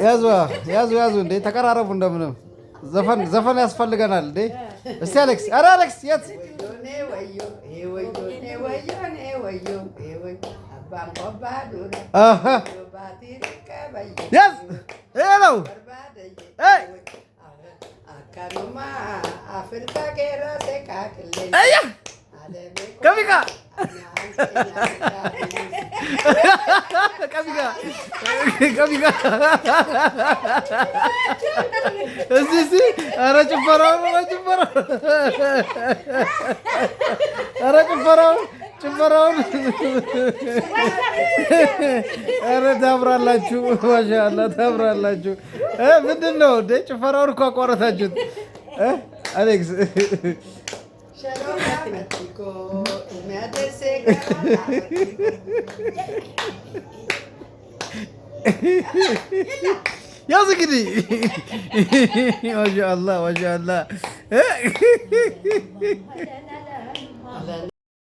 ያዙ ያዙ ያዙ። እንዴ፣ ተቀራረቡ እንደምንም። ዘፈን ዘፈን ያስፈልገናል እንዴ። እስቲ አሌክስ፣ ኧረ አሌክስ የት? አሀ፣ ያዝ፣ ይሄ ነው። አያ ከሚጋ ከሚጋ ከሚጋ እዚህ እስቲ፣ ኧረ ጭፈራውን፣ ኧረ ጭፈራውን፣ ኧረ ጭፈራውን፣ ጭፈራውን፣ ኧረ ታምራላችሁ፣ ማሻአላ ታምራላችሁ። ምንድን ነው እንዴ? ጭፈራውን እኮ አቋረጣችሁት። አሌክስ። ያዝ እንግዲህ፣ ማሻአላ ማሻአላ።